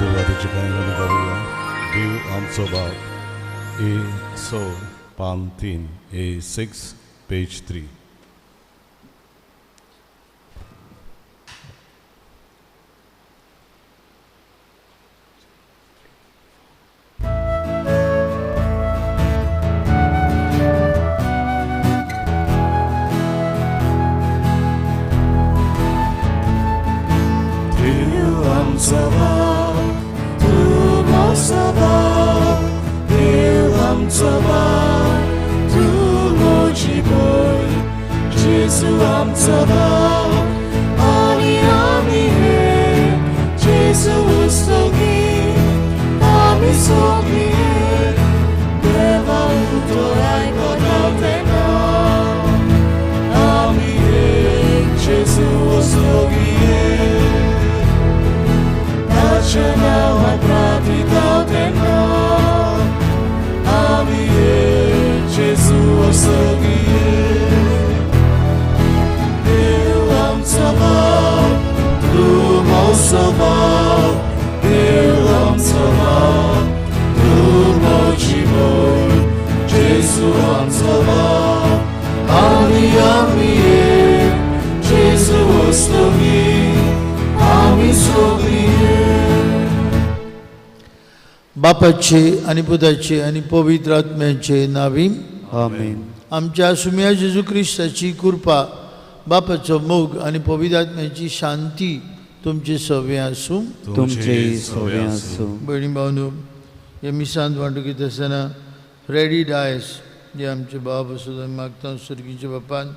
सुरवातीचे कांय आमी गावया. देव आमचो बाप, ए 6 पान 3, A6 page 3. बापाचे आनी पुताचे आनी पवित्र आत्म्याचे नावी आमेन. आमच्या सुम्या जेजू क्रिस्ताची कृपा, बापाचो मोग आनी पवित्र आत्म्याची शांती तुमचे सवे आसूं. तुमचे सवे आसूं. भयणी भावनो, हे मिसांत वांटूंक येता आसतना फ्रेडी डायस जे आमचे बाब आसूं आमी मागता सर्गीच्या बापान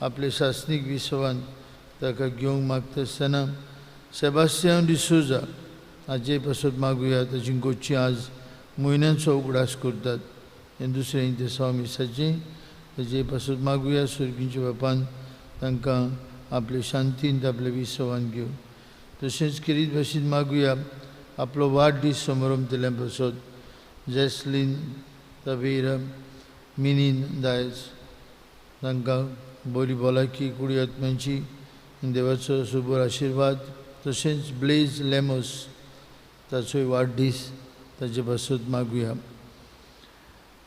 आपले सासणीक विसवान ताका घेवंक मागता आसतना सेबास्तियांव डिसोजा हाजे पासत मागुया. ताची गोची आज म्हयन्यांचो उगडास करतात. हें दुसरें इंतेसांव मिसाचें ताजे पासत मागुया सर्गीच्या बापान तांकां आपले शांतीन आपले विसवान घेवन. तशेंच खेरीत भाशेन मागुया आपलो वाडदीस समारंभ पासत जॅसलीन तबेर मिनीन दायज तांकां बरी भलायकी कुडी आत्म्यांची देवाचो सुबोर आशिर्वाद. तशेंच ब्लेज लेमोस ताचोय वाडदीस ताजे पासत मागुया.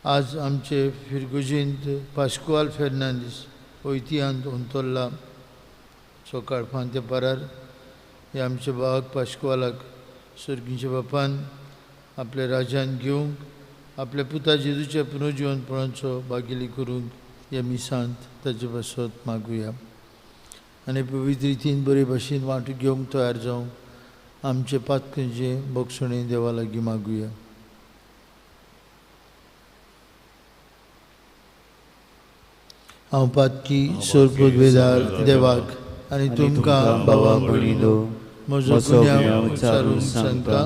आज आमचे फिरगुजींत पास्कुआल फेर्नांदीस वैतिहांत अंतरला सकाळ फांत्या पारार. हे आमच्या भावाक पास्कुआलाक सर्गीच्या बापान आपल्या राज्यान घेवंक आपल्या पुता जेजूच्या पुनर्जिवनपणाचो भागिली करूंक ह्या मिसांत ताजे पासत मागुया. आनी पवित्र रितीन बरे भाशेन वांटो घेवंक तयार जावंक आमचे पातकांचे भोगसणे देवा लागीं मागुया. हांव पातकी सोरपुदवेदार देवाक आनी तुमकां बाबा भयणीनो म्हजो गुन्यांव उच्चारून सांगता.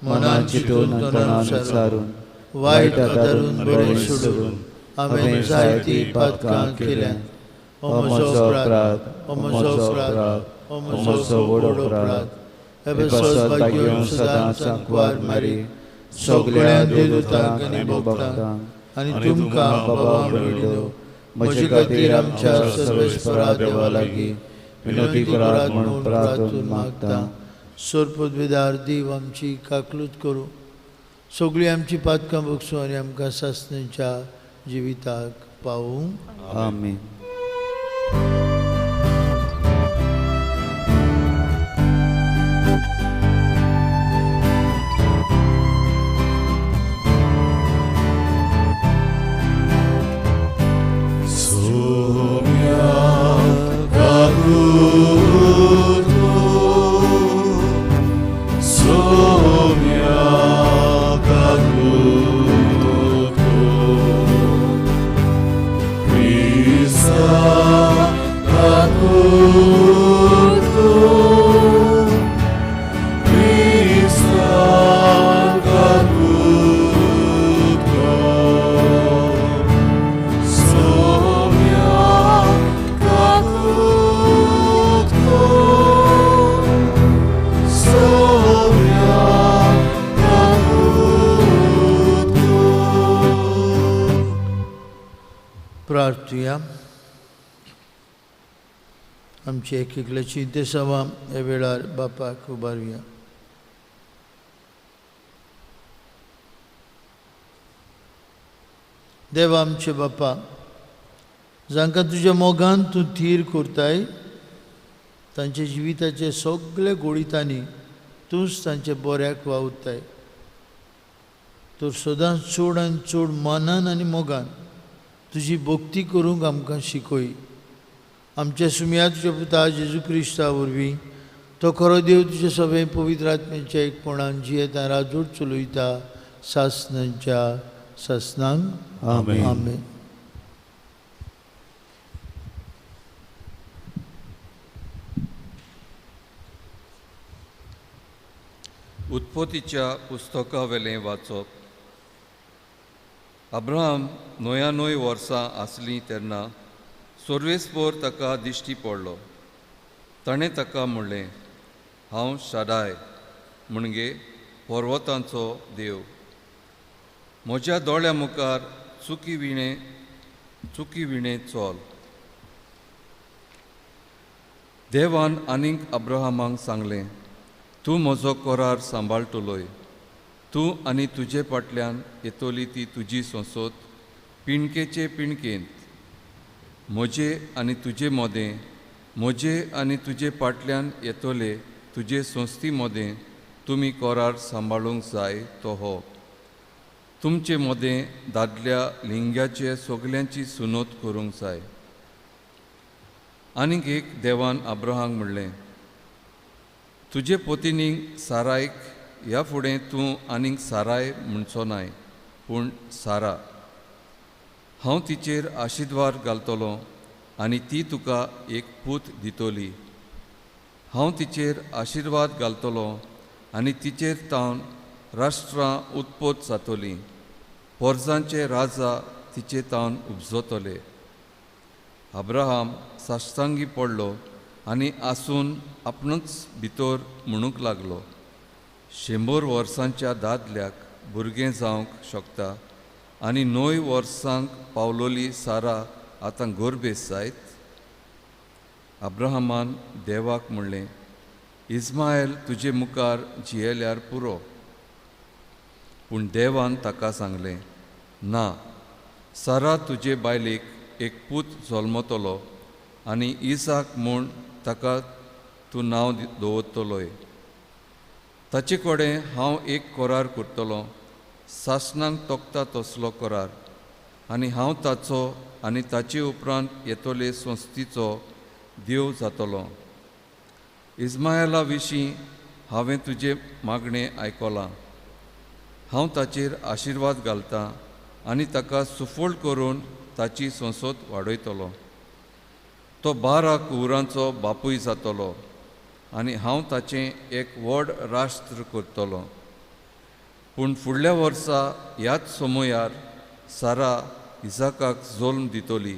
मनान चिंतून तणान विचारून वायट आदारून बरें सोडून हांवें जायतीं पातकां केल्यांत. हो म्हजो अपराध, हो म्हजो अपराध, हो म्हजो व्हड अपराध. हे पासत भाग्यवंत सदांच सांकवार मारी सगळ्या देवदूतांक आनी भक्तांक आनी तुमकां बाबा भयणीनो म्हजे खातीर आमच्या सर्वेस्परा देवा लागीं विनंती करात म्हणून प्रार्थना मागता. सोरपदवेदार देव आमची काकलूत करूं, सगळीं आमची पातकां भोगसूं आनी आमकां सासणेच्या जिविताक पावूं. आमेन. प्रार्थुया. आमची एक एकल्याची देसावां ह्या वेळार बापाक उबारुया. देवा आमचे बापा, जांकां तुज्या मोगान तूं थीर करताय तांच्या जिविताचे सगळे गोळितांनी तूंच तांच्या बऱ्याक वावुरताय। तर सदांच चड आनी चड मनान आनी मोगान तुजी भक्ती करूंक आमकां शिकय। आमच्या सुमया तुज्या पुता जेजू क्रिस्ता वरवीं तो खरो देव तुज्या सगळे पवित्र आत्म्याच्या एकपणान जियेता राजवट चलयता सासनांच्या सासनांक। आमेन। आमेन। उत्पत्तीच्या पुस्तकावेलें वाचप। अब्राहम 99 वर्सां आसलीं तेन्ना सोर्वेस्पोर ताका दिश्टी पडलो। ताणें ताका म्हणलें, हांव शादाय म्हणजे पर्वतांचो देव, म्हज्या दोळ्या मुखार चुकी विणें चल। देवान आनीक अब्राहमाक सांगलें, तूं म्हजो करार सांबाळटलोय, तूं आनी तुजे फाटल्यान येतली ती तुजी संसद पिणकेचे पिणकेंत, म्हजे आनी तुजे मदें, म्हजे आनी तुजे फाटल्यान येतले तुजे संस्थी मदें तुमी करार सांबाळूंक जाय तो हो। तुमचे मदें दादल्या लिंग्याचे सगल्यांची सुनोत करूंक जाय। आनीक एक देवान अब्राहमाक म्हणलें, तुजे पतिनीक सारायक ह्या फुडें तूं आनीक साराय म्हणचो नाय, पूण सारा। हांव तिचेर आशिर्वाद घालतलो आनी ती तुका एक पूत दितली। हांव तिचेर आशिर्वाद घालतलो आनी तिचेर तावन राष्ट्रां उत्पत्त जातलीं, पोरजांचे राजा तिचे तावन उपजतले। अब्राहम साश्टांगी पडलो आनी आसून आपणूच भितर म्हणूंक लागलो, 100 वर्सांच्या दादल्याक भुरगें जावंक शकता आनी 9 वर्सांक पावलोली सारा आतां गोरबेस जायत। अब्राहमान देवाक म्हणलें, इस्मायल तुजे मुखार जियेल्यार पुरो। पूण देवान ताका सांगलें, ना, सारा तुजे बायलेक एक पूत जल्मतलो आनी इसाक म्हूण ताका तूं नांव दवरतलोय। ताचे कडेन हांव एक करार करतलो, सासणाक तोखता तसलो करार, आनी हांव ताचो आनी ताचे उपरांत येतले संस्थीचो देव जातलो। इस्मायला विशीं हांवें तुजें मागणें आयकलां, हांव ताचेर आशिर्वाद घालतां आनी ताका सुफळ करून ताची संसद वाडयतलो। तो 12 कुवरांचो बापूय जातलो आनी हांव ताचें एक व्हड राष्ट्र करतलो। पूण फुडल्या वर्सा ह्याच समयार सारा इसाकाक जल्म दितली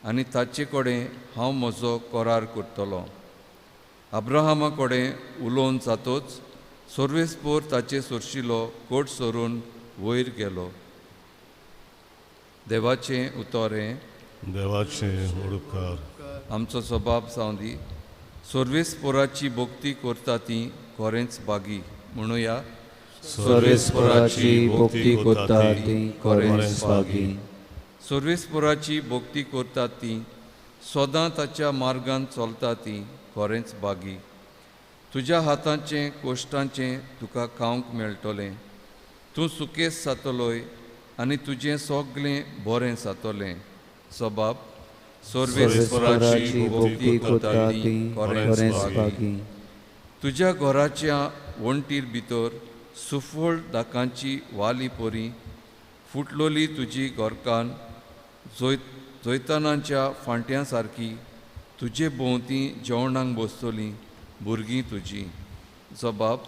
आनी ताचे कडेन हांव म्हजो करार करतलो। अब्राहमा कडेन उलोवन जातोच सोर्वेस्पोर ताचे सोरशिलो कोट सरून वयर गेलो। देवाचें उतर हें। देवाचें उपकार। आमचो सबाब जावं दी। सोर्वेस्पोराची भक्ती करता ती खरेंच बागी म्हणुया। सोर्वेस्पोराची भक्ती करता ती खरेंच बागी। सोर्वेस्पोराची भक्ती करता ती सदां ताच्या मार्गान चलता ती खरेंच बागी। तुज्या हाताचें कोश्टांचें तुका खावंक मेळटलें, तूं सुकेस जातलोय आनी तुजें सगळें बरें जातलें। सबाब सोर्वेस्पोराची भक्ती करता ती खरेंच बागी। तुज्या घराच्या वण्टीर भितर सुफळ दाकांची वाली परी फुटलोली तुजी घरकान जैतानाच्या फांट्या सारकी तुजे भोंवती जेवणाक बसतली भुरगीं तुजी। जबाब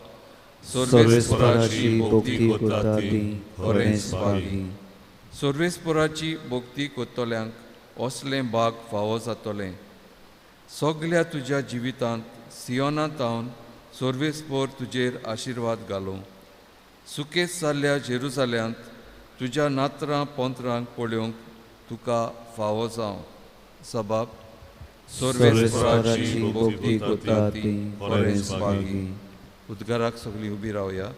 सोर्वेस्पोराची भक्ती करता ती खरेंच बागी। सोर्वेस्पोराची भक्ती करतल्यांक असलें भाग फावो जातलें। सगल्या तुज्या जिवितांत सियोना तावन सोर्वेस्पोर तुजेर आशिर्वाद घालूं। सुकेस जाल्ल्या जेरुजाल्यांत तुज्या नात्रां पोंत्रांक पळोवंक तुका फावो जावं। सबाब सोर्वेस्पोराची भक्ती करता ती खरेंच बागी। उद्गाराक सगळीं उबी रावया।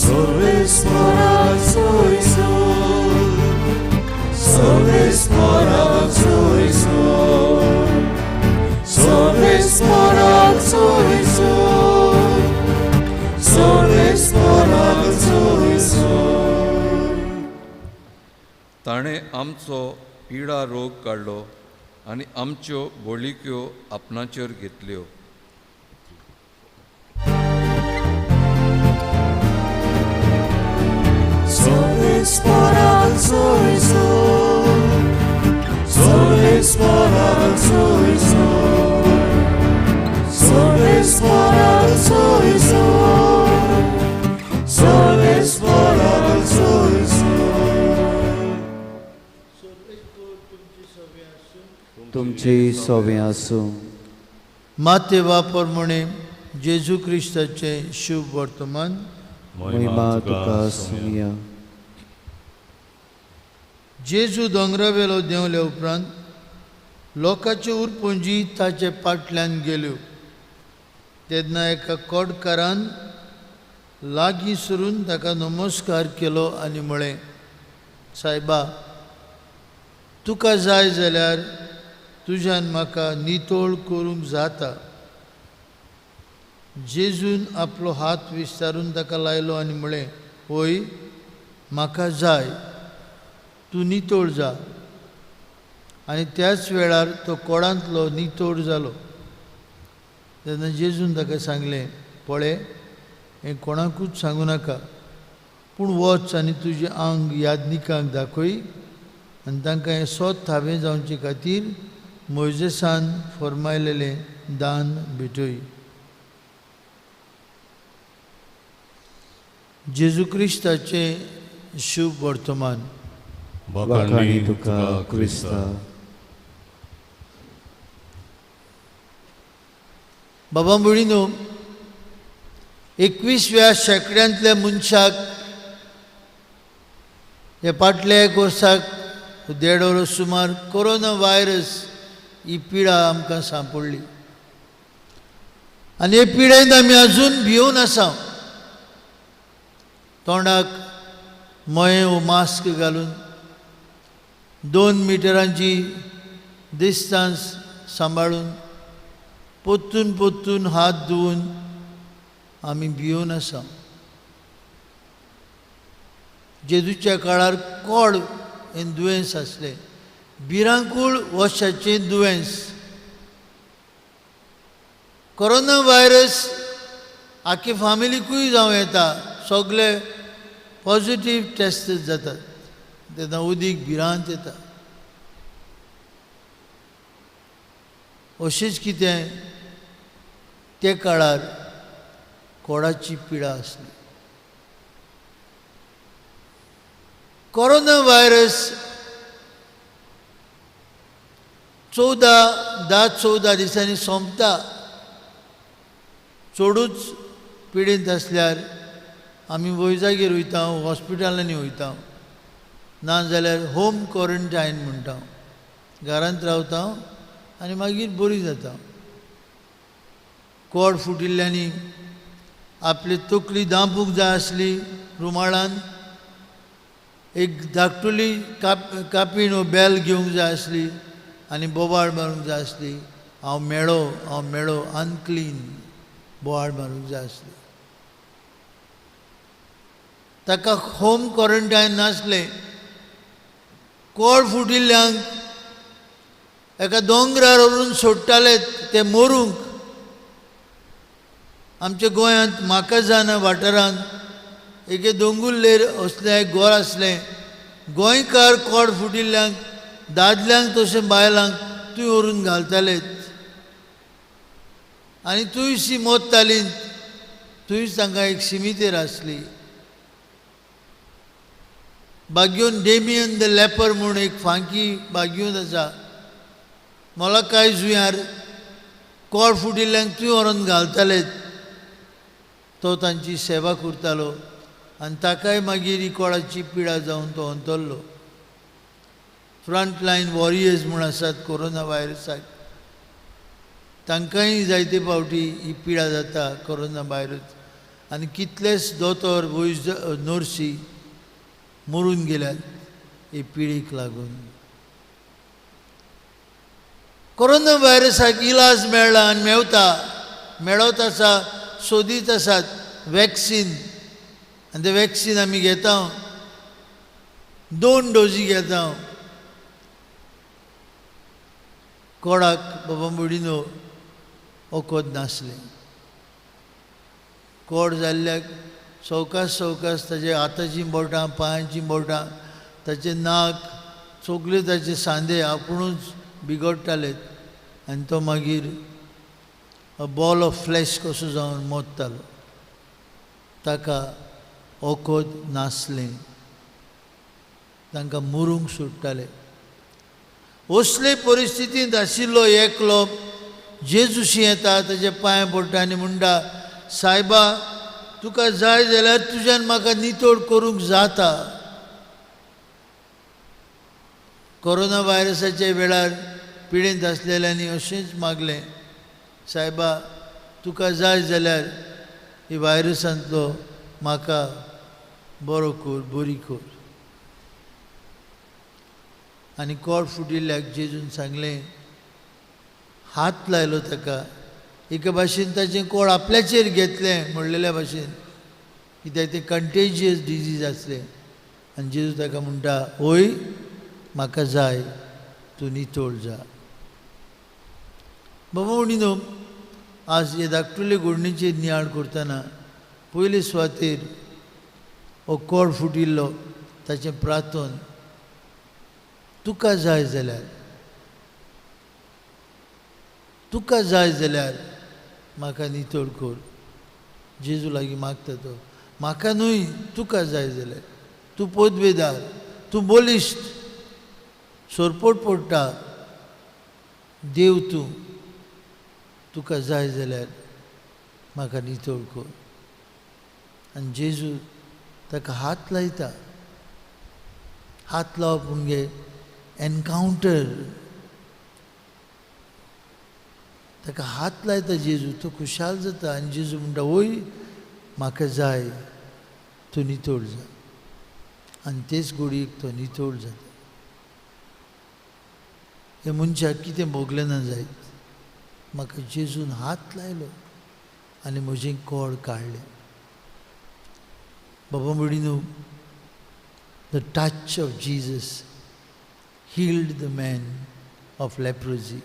सर्वेस्पराक सोयसोय, सर्वेस्पराक सोयसोय, सर्वेस्पराक सोयसोय, सर्वेस्पराक सोयसोय. ताणें आमचो पिडा रोग काडलो आनी आमच्यो बोळिक्यो आपणाचेर घेतल्यो. सर्वेस्पराक सोयसोय, सर्वेस्पराक सोयसोय, सर्वेस्पराक सोयसोय, सर्वेस्पराक सोयसोय. तुमची सोवे आसूं. माते वापर म्हणे जेजू क्रिस्ताचें शुभ वर्तमान. महिमा तुका सुमिया. जेजू दोंगरावेलो देंवल्या उपरांत लोकांच्यो उरपुंजी ताचे फाटल्यान गेल्यो. तेन्ना एका कोडकारान लागीं सरून ताका नमस्कार केलो आनी म्हळें, सायबा, तुका जाय जाल्यार तुज्यान म्हाका नितळ करूंक जाता. जेजून आपलो हात विस्तारून ताका लायलो आनी म्हळें, होय, म्हाका जाय, तूं नितळ जा. आनी त्याच वेळार तो कोडांतलो नितळ जालो. तेन्ना जेजून ताका सांगलें, पळय, हें कोणाकूच सांगू नाका, पूण वच आनी तुजें आंग याज्ञिकांक दाखय आनी तांकां हें सोद थावें जावचे खातीर मोयजेसान फर्मायलेलें दान भेटय. जेजू क्रिस्ताचें शुभ वर्तमान. वाखाणी तुका क्रिस्ता. बाबा भयणीनो, 21व्या शेंकड्यांतल्या मनशाक हे फाटल्या एक वर्साक 1.5 वर्स सुमार कोरोना व्हायरस ही पिडा आमकां सांपडली आनी हे पिडेंत आमी अजून भिवन आसा. तोंडाक मये वो मास्क घालून 2 मिटरांची डिस्टन्स सांबाळून पोत्तून पोत्तून हात धुवून आमी भिवन आसा. जेजूच्या काळार कोड हें दुयेंस आसलें, भिरांकूळ वशाचें दुयेंस. कोरोना व्हायरस आख्खे फामिलीकूय जावं येता, सगळे पॉझिटीव टेस्ट जातात तेन्ना उदीक भिरांत येता. अशेंच कितें ते काळार कोडाची पिडा आसली. कोरोना व्हायरस 10-14 दिसांनी सोंपता. चडूच पिडेंत आसल्यार आमी वैजागेर वयता, हॉस्पिटलांनी वयता, नाजाल्यार होम क्वॉरंटायन म्हणटा, घरांत रावता आनी मागीर बरी जाता. कोड फुटिल्ल्यांनी आपली तकली दांपूंक जाय आसली रुमाळान, एक धाकटुली कापीण वो बेल घेवंक जाय आसली आनी बोवाळ मारूंक जाय आसली, हांव मेळो, हांव मेळो, अनक्लीन बोवाळ मारूंक जाय आसली. ताका होम क्वॉरंटायन नासलें. कोड फुटिल्ल्यांक एका दोंगरार व्हरून सोडटाले ते मरूंक. आमच्या गोंयांत म्हाकाजाना वाठारांत एके दोंगुल्लेर असलें एक घर आसलें. गोंयकार कोड फुटिल्ल्यांक दादल्यांक तशें बायलांक थंय व्हरून घालताले आनी थंय शी मोत्ताली, थंयच तांकां एक शिमितेर आसली. बागयोन डेमियन the leper म्हूण एक फांकी बागयोन आसा, मोलाकाय जुंयार कोड फुटिल्ल्यांक थंय व्हरून घालताले. तो तांची सेवा करतालो आनी ताकाय मागीर ही कोडाची पिडा जावन तो अंतरलो. फ्रंट लायन वॉरियर्स म्हूण आसात कोरोना व्हायरसाक, तांकांय जायते फावटी ही पिडा जाता कोरोना व्हायरस. आनी कितलेच दोतोर वैज नर्सी मरून गेल्यात हे पिडीक लागून. कोरोना व्हायरसाक इलाज मेळ्ळा आनी मेवता, मेळत आसा, सोदीत आसात वॅक्सीन, आनी तें वॅक्सीन आमी घेता, 2 डोजी घेता. कोडाक बाबा मुडिनो वखद नासलें. कोड जाल्ल्याक सवकास सवकास ताजे हाताचीं बोटां, पांयांचीं बोटां, ताचें नाक, सगळे ताचे सांदे आपुणूच बिगडटाले आनी तो मागीर बॉल ऑफ फ्लॅश कसो जावन मोत्तालो. ताका वखद नासलें, तांकां मरूंक सोडटाले. असले परिस्थितींत आशिल्लो एकलो जेजूशी येता, ताजे पांय पडटा आनी म्हणटा, सायबा तुका जाय जाल्यार तुज्यान म्हाका नितळ करूंक जाता. कोरोना व्हायरसाच्या वेळार पिडेंत आसलेल्यांनी अशेंच मागलें, सायबा तुका जाय जाल्यार ही व्हायरसांतलो म्हाका बरो कर, बरी कर. आनी कोड फुटिल्ल्याक जेजून सांगलें, हात लायलो ताका, एके भाशेन ताचें कोड आपल्याचेर घेतलें म्हणलेल्या भाशेन, कित्याक तें कंटेजियस डिजीज आसलें. आनी जेजू ताका म्हणटा, ओय म्हाका जाय, तूं नितळ जा. बाबा म्हणिनो आज हे धाकटुले घडणीचेर नियाळ करतना पयले सुवातेर हो कोड फुटिल्लो ताचें प्रार्थन, तुका जाय जाल्यार, तुका जाय जाल्यार म्हाका नितळ कर. जेजू लागीं मागता तो, म्हाका न्हय, तुका जाय जाल्यार, तूं पदवेदार, तूं बलिश्ट, सोरपोट पडटा, देव तूं, तुका जाय जाल्यार म्हाका नितळ कर. आनी जेजू ताका हात लायता. हात लावप म्हणजे एनकावंटर. ताका हात लायता जेजू, तो खुशाल जाता आनी जेजू म्हणटा, वय म्हाका जाय, तूं नितळ जा. आनी तेच घडयेक तो नितळ जाता. हे मनशाक कितें भोगलें ना जायत, म्हाका जेजून हात लायलो आनी म्हजें कोड काडलें. बाबा म्हणिनू, the touch of Jesus healed the man of leprosy.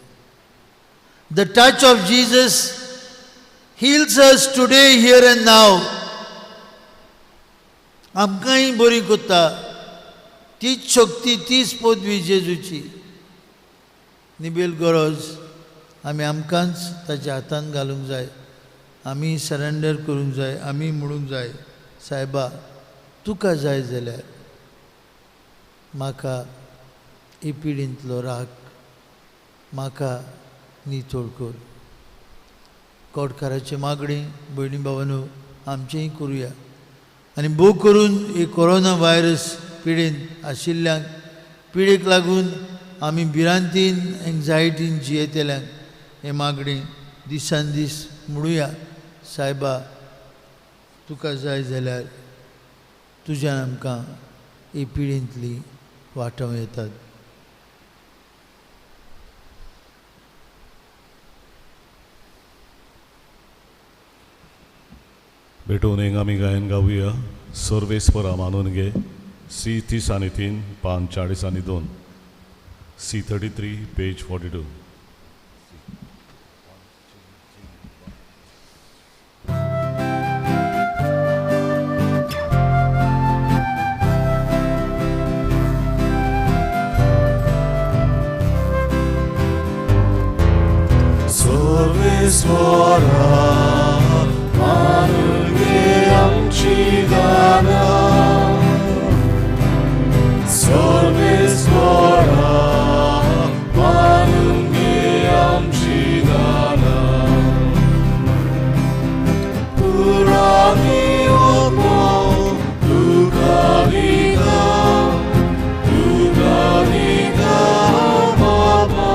The touch of Jesus heals us today, here and now. आमकांय बरी करता तीच शक्ती, तीच पदवी जेजूची. निबेल गरज आमी आमकांच ताच्या हातान घालूंक जाय, आमी सरेंडर करूंक जाय, आमी म्हणूंक जाय, सायबा तुका जाय जाल्यार म्हाका हे पिडींतलो राग, म्हाका नितळ कर. कोटकाराचें मागणें भयणी भावांनो आमचेंय करुया आनी भोव करून ही कोरोना व्हायरस पिडेन आशिल्ल्यांक, पिडेक लागून आमी भिरांतीन एन्जायटीन जियेतल्यांक हें मागणें दिसान दीस म्हणुया, सायबा तुका जाय जाल्यार तुज्यान आमकां ही पिडेंतली वाटोवं येतात. भेटून एक आमी गायन गावया, सर्वेस्परा मानून घे, सी 30 आनी 3, पान 40 आनी 2, सी 33, पेज 42. सर्वेस्परा मानून घे आमची गानां, सर्वेस्परा मानून घे आमची गानां, पुराणी ओपो तुका दिता, तुका दिता बाबा,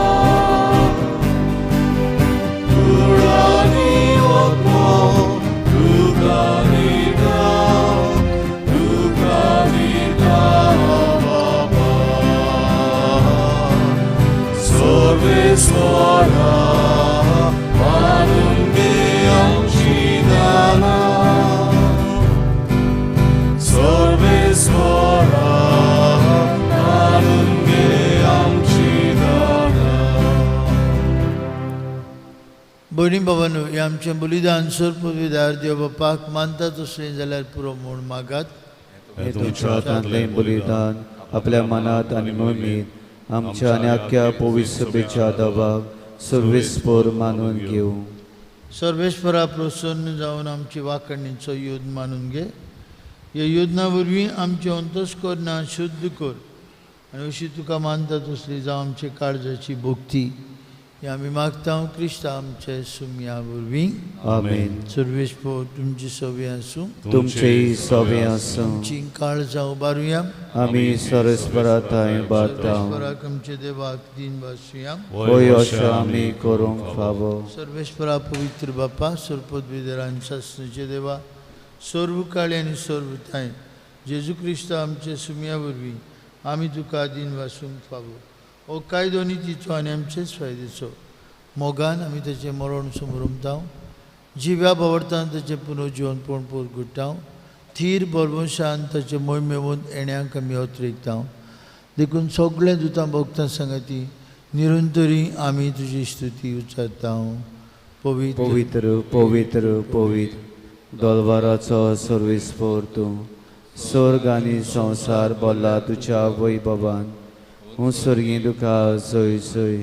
पुराणी भयणी बाबांनो, हें आमचें बलिदान सर्वपविदार देव बापाक मानता तसलें जाल्यार पुरो म्हूण मागात। हें तुमच्या हातांतलें बलिदान आपल्या मनांत आनी मोमीत आमच्या आनी आख्या पवित्र सभेच्या दबाक सर्वेस्पर मानून घेवं। सर्वेस्परा प्रसन्न जावन आमची वांकणीचो युद्ध मानून घे। ह्या युद्धा वरवीं आमचें अंतस्करणां शुद्ध कर आनी अशी तुका मानता तसली जावं आमचे काळजाची भक्ती। हें आमी मागता क्रिस्ता आमचे सुमया वरवीं। आमेन। सर्वेस्पर तुमची सवे आसूं, तुमचेय सवे आसूं। तुमची काळजां उबारुया। आमी सर्वेस्परा थंय उबारता। सर्वेस्पराक आमचे देवाक दिन वासुया। होय अशें आमी करूंक फावो। सर्वेस्परा पवित्र बापा, सर्वपदवीधरान शासनाचे देवा, सर्व काळी आनी सर्व ठांय जेजू क्रिस्त आमचे सुमया वरवीं आमी तुका दिन वासूंक फावो। हो कायदो नितीचो आनी आमचेच फायद्याचो मोगान आमी ताचें मरण समरुमता, जिव्या भोंवरतान ताचें पुनर्जिवनपण परगुट्टा, थीर बरवंशान ताचें मोहिमेवून येण्याक आमी अतिरेकता। देखून सगळें दुतां भक्तां सांगाती निरंतरी आमी तुजी स्तुती उच्चारता। पवित्र पवित्र पवित्र पवित्र दोलवाराचो सर्वेस्पर तूं, स्वर्ग आनी संवसार भरला तुज्या वैभवान। हूं स्वर्गीं तुका जय जय,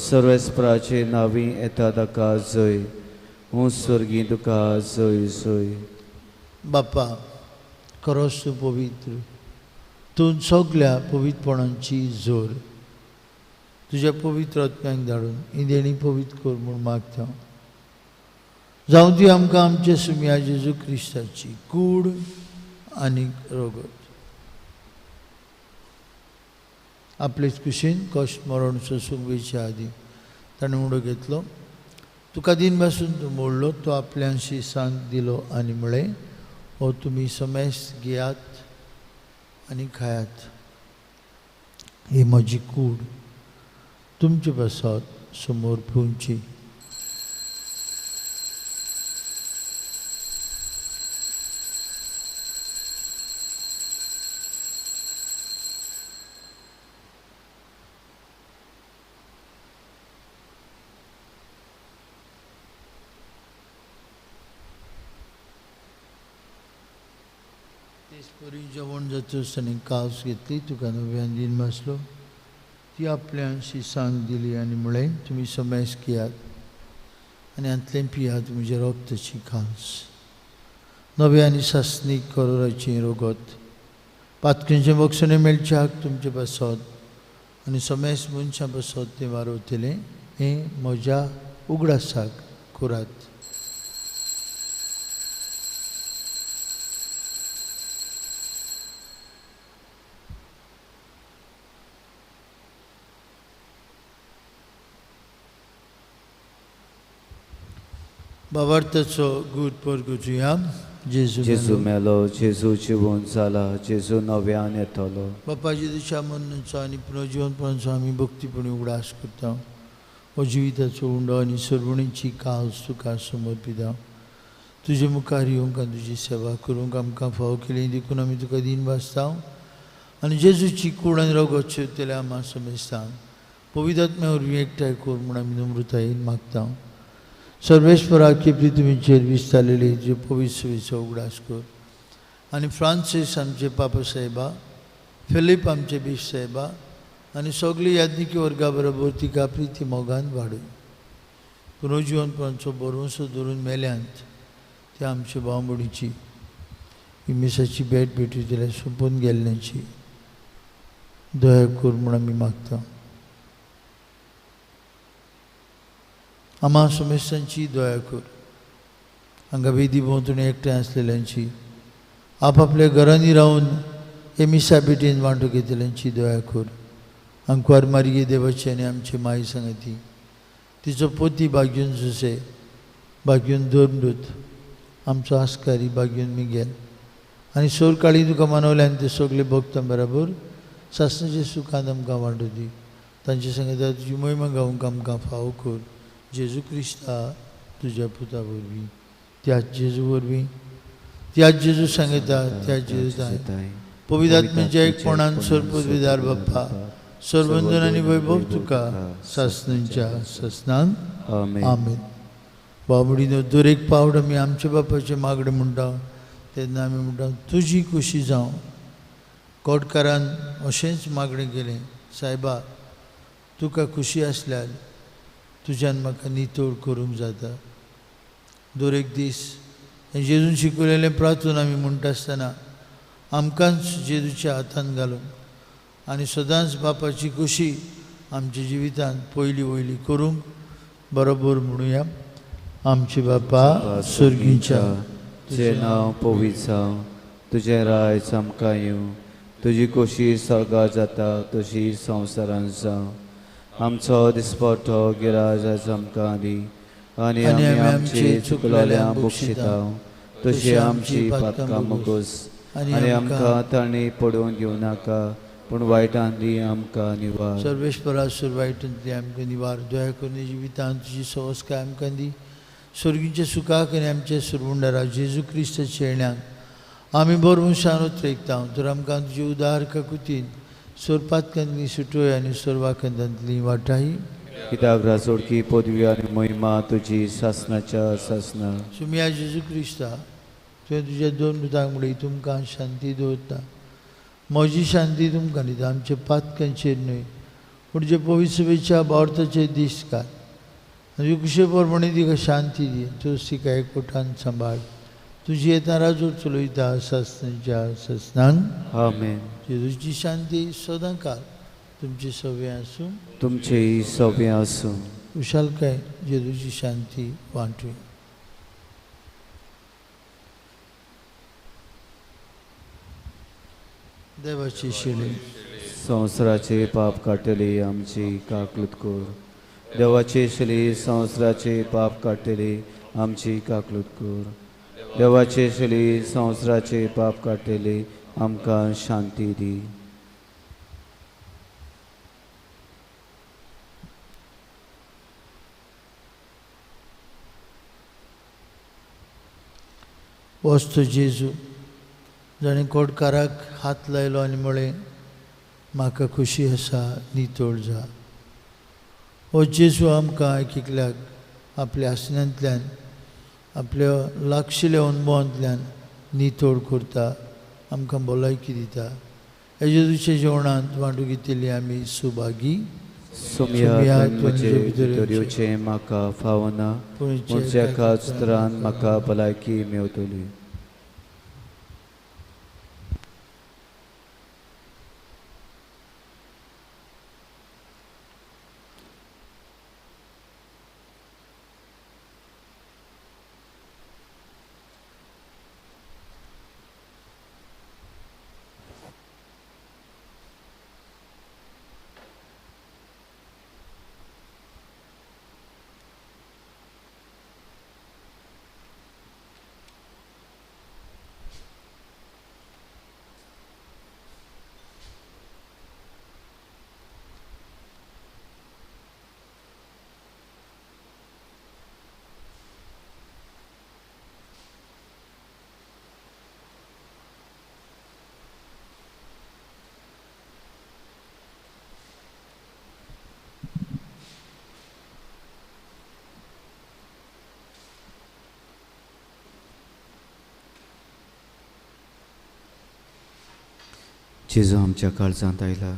सर्वेस्पराचे नांवी येता ताका जय। हूं स्वर्गीं तुका जय जय। बापा खरोच तूं पवित्र, तूं सगल्या पवित्रपणाची जोर। तुज्या पवित्र आत्म्याक धाडून ही देणी पवित्र कर म्हूण मागता। जावं ती आमकां आमचे सुमया जेजू क्रिस्ताची कूड आनी रगत। आपलेच कुशीन कश्ट मरण सोसूंक वयच्या आदीं ताणें उडो घेतलो, तुका दिन पासून तो मोडलो, तो आपल्या शिसांक दिलो आनी म्हळें, हो तुमी समेस्त घेयात आनी खायात, ही म्हजी कूड तुमचे पासत समोर पुंची। परी जेवण जातच ताणें कास घेतली, तुका नव्यान दिन बसलो, ती आपल्या शिसांक दिली आनी म्हळें, तुमी समेस्त घेयात आनी हांतलें पियात, म्हज्या रक्ताची कास, नव्या आनी सासणीक करोराची रगत, पातकेंचें बक्षणें मेळच्याक तुमचे पासत आनी समेस्त मनशां पासत तें वारवतलें, हें म्हज्या उगडासाक करात। बाबार्थाचो गूट परगुजुया। जेजू जेजू मेलो, जेजू जिवून जाला, जेजू नव्यान येतलो। बापा जेजूच्या मरणाचो आनी पुनर्जिवनपणाचो आमी भक्तीपणी उगडास करता। हो जिविताचो उंडो आनी सर्वणीची कास तुका समर्पिता। तुजे मुखार येवंक आनी तुजी सेवा करूंक आमकां फावो केली देखून आमी तुका दिन वाचता आनी जेजूची कूड आनी रगत शेवतल्या आमा समेस्तांक पवित्र आत्म्या वरवीं एकठांय कर म्हूण आमी नम्रतायेन मागता। सर्वेस्पराक पृथ्वीचेर विस्तारलेली जे पवित्र सभेचो उगडास कर आनी फ्रांसीस आमचे पापा साहेबा, फिलीप आमचे बीश साहेबा आनी सगळी याज्ञिकी वर्गा बरोबर तिका प्रिती मोगान वाडय। पुनर्जिवनपणाचो भरवंसो धरून मेल्यांत त्या आमच्या भावभयणीची ही मिसाची भेट भेटू जाल्यार सोंपून गेल्ल्यांची दया कर म्हूण आमी मागता। आमा समेस्तांची दया कर। हांगा वेदी भोंवतणी एकठांय आसलेल्यांची, आपापल्या घरांनी रावन हे मिसा भेटीन वांटो घेतल्यांची दया कर। आंकवार मारिये देवाची आनी आमची माई सांगती, तिचो पोती बागयून जुसे, बागयून धर्मदूत, आमचो आस्कारी बागयून मिगेल आनी सोरकाळी तुका मनवले आनी ते सगळे भक्तां बराबर सासणाचे सुखान आमकां वांटो दी। तांचे सांगता तुजी मोहिमा गावंक आमकां फावो कर। जेजू क्रिस्ता तुज्या पुता वरवीं, त्याच जेजू वरवीं, त्याच जेजू सांगता, त्याच जेजू ताय पवित्र आत्म्याच्या एकपणान सर्वपदवीदार बाप्पा, सर्वंदन आनी वैभव तुका सासणांच्या सासणान। आमेन। बाबडीनो दर एक पावट आमी आमच्या बापाचें मागणें म्हणटा तेन्ना आमी म्हणटा तुजी खुशी जावं. कोटकारान अशेंच मागणें केलें, सायबा तुका खुशी आसल्यार तुज्यान म्हाका नितळ करूंक जाता. दर एक दीस हें जेजून शिकयलेलें प्रार्थून आमी म्हणटा आसतना आमकांच जेजूच्या हातान घालूंक आनी सदांच बापाची खुशी आमच्या जिवितांत पयली वयली करूंक बरोबर म्हणुया. आमचे बापा सर्गीच्या, तुजें नांव पवित्र जावं, तुजें राज आमकां येवं, तुजी खोशी सर्गार जाता तशी संवसारांत जावं. आमचो दिसपट्टो गिराज आयज आमकां दी आनी आमी आमची चुकलेल्या बक्षिता तशी आमची पातकां मुगोस आनी आमकां तांणी पडोवन घेवं नाका पूण वायटांतली आमकां निवार. सर्वेश्वरा सुर वायटांतली आमकां निवार. दया करून जिवितांत तुजी सवस्काय आमकां दी. स्वर्गीच्या सुखाक आनी आमच्या सुरवुंडारा जेजू क्रिस्ताच्या येण्याक आमी बरोवन उतरेकता तर आमकां तुजी उदार काकुतीन सोरपातकांतली सुटोय आनी सोरवाकंदांतली वाटाय. कित्याक राजोडकी पदवी आनी महिमा तुजी सासनाच्या सासना. सुमिया जेजू क्रिस्ता, तुवें तुज्या दोन दुतांक म्हणली तुमकां शांती दवरता, म्हजी शांती तुमकां दिता. आमच्या पातकांचेर न्हय पूण जे पवित्र सभेच्या भावार्थाचेर दीस घाल आनी कुशे प्रमाणे तिका शांती दी. तूं तिका एकवटान सांबाळ. तुजी येता राजूर चलयता सासनाच्या सासनांक. आमेन. जेजूची शांती सदां काल तुमची सवे आसूं. तुमचेय सवे आसूं. खुशालकाय जेजूची शांती वांटूया. देवाची शिले संवसाराचे पाप काडटली आमची काकलूत कर. देवाची शिली संवसाराचे पाप काडटली आमची काकलूत कर. देवाचे शिली संवसाराचे पाप काडटली आमकां शांती दी. वस्तू जेजू जाणें कोटकाराक हात लायलो आनी म्हळें म्हाका खुशी आसा नितळ जा. हो जेजू आमकां एक एकल्याक आपल्या आसण्यांतल्यान आपल्या लागशिल्ल्या अनुभवांतल्यान नितळ करता, आमकां भलायकी दिता. ह्या जेजूच्या जेवणांत वांटू घेतिल्ली आमी सुभागी. सोमया म्हजे भितर येवचें म्हाका फावना पूण एका उतरान म्हाका भलायकी मेवतली. जेजू आमच्या काळजांत आयला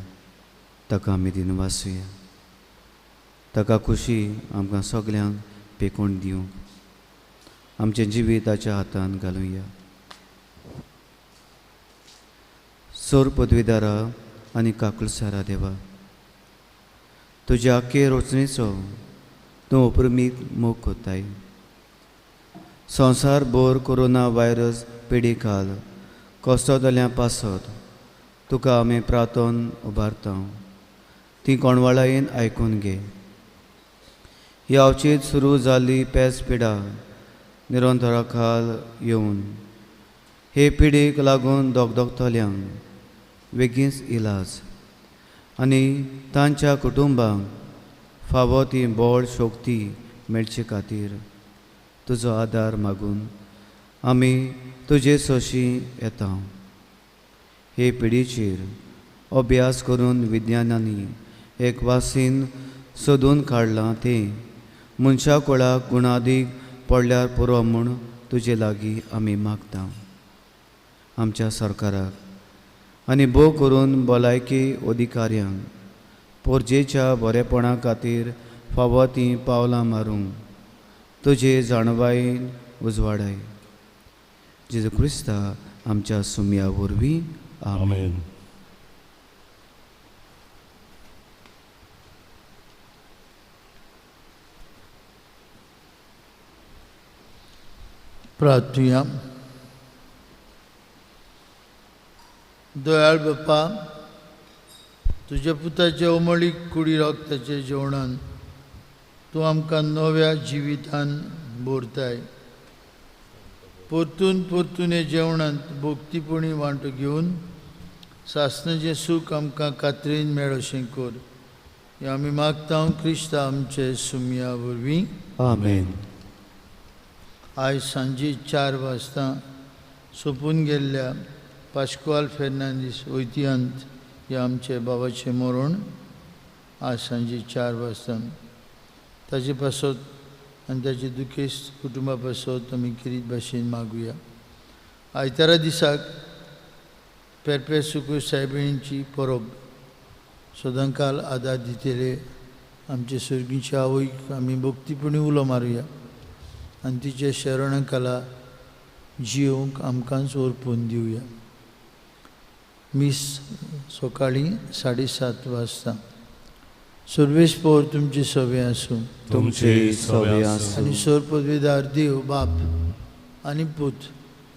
ताका आमी दिनवासुया. ताका खुशी आमकां सगल्यांक पेकोवन दिवंक आमचें जिवीत ताच्या हातान घालुया. सोर पदवीदारा आनी काकुळसारा देवा, तुज्या आखे रचणेचो तूं अपरमीत मोग कोत्ताय. संवसार भर कोरोना व्हायरस पिडीकाल कोसतल्या पासत तुका आमी प्रार्थन उबारता, ती कोणवाळायेन आयकून घे. ही अवचीत सुरू जाल्ली पेस पिडा निरंतरा खाल येवन हे पिडीक लागून दगदगतल्यांक वेगींच इलाज आनी तांच्या कुटुंबांक फावो ती बळ शक्ती मेळचे खातीर तुजो आदार मागून आमी तुजे सोशी येता. हे पिडीचेर अभ्यास करून विज्ञानांनी एक वासीन सोदून काडलां तें मनशा कुळाक गुणादीक पडल्यार पुरो म्हूण तुजे लागीं आमी मागता. आमच्या सरकाराक आनी भोव करून भलायकी अधिकाऱ्यांक पोरजेच्या बरेपणा खातीर फावो तीं पावलां मारूंक तुजे जाणवायेन उजवाडाय. जेजू क्रिस्ता आमच्या सुमया वरवीं आमेन. प्रार्थुया. दयाळ बापा, तुज्या पुताच्या उमळीक कुडी रक्ताच्या जेवणान तूं आमकां नव्या जिवितान भरताय. परतून परतून हे जेवणांत भक्तीपणी वांटो घेवन सासणाचें सूख आमकां कात्रेन मेळोशें कर. हें आमी मागता क्रिस्ता आमचे सुमया वरवीं आमेन. आयज सांजे 4 वाजता सोंपून गेल्ल्या पाश्कुआल फेर्नांदीस वैतियांत ह्या आमचे बाबाचें मरण आज सांजे 4 वाजता. ताजे पासत आनी ताचे दुखेस्त कुटुंबा पासत आमी किरीत भाशेन मागुया. आयतारा दिसाक पेरपे सुकूर सायबिणीची परब सदांकाल आदार दितले आमचे सर्गीचे आवयक आमी भक्तीपणी उलो मारुया आनी तिचे शरणाकाला जियोवंक आमकांच ओरपून दिवया. मीस सकाळीं 7:30 वाजता. सर्वेस पोर तुमचे सवे आसूं, तुमचे सवे आसूं. आनी सर पदवीदार देव बाप आनी पूत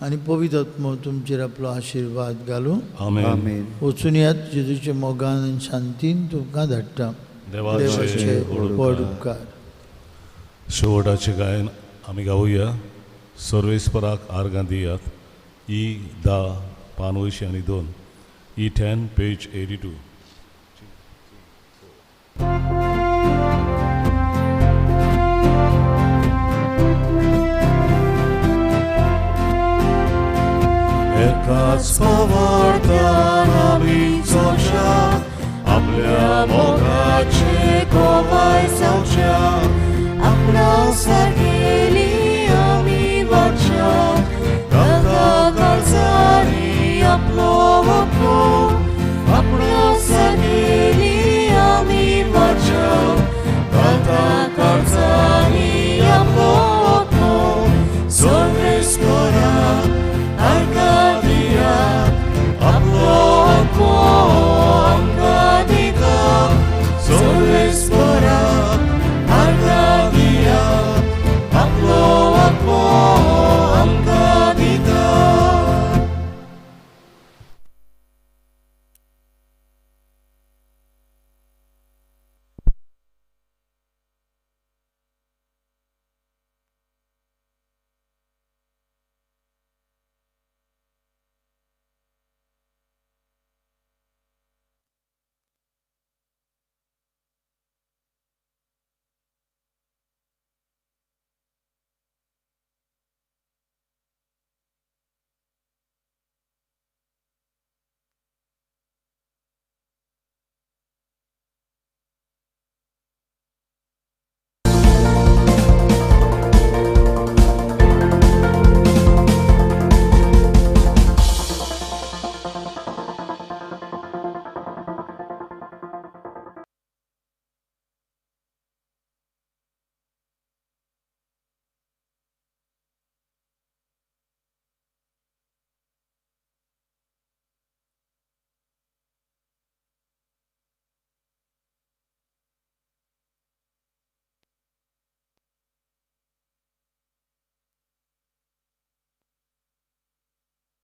आनी पवित्र आत्मो तुमचेर आपलो आशिर्वाद घालूं. आमेन. वचून यात जेजूच्या मोगान आनी शांतीन तुमकां धाडटा. देवाचे व्हड उपकार. शेवटाचें गायन आमी गावया. सर्वेस्पराक आर्गां दियात. ई 10 पानवशी आनी 2, ई 10 पेज 82. एकाच पवार्थान आमी चोवच्या आपल्या मोगाचे गोवाय जावच्या आपल्या सारकें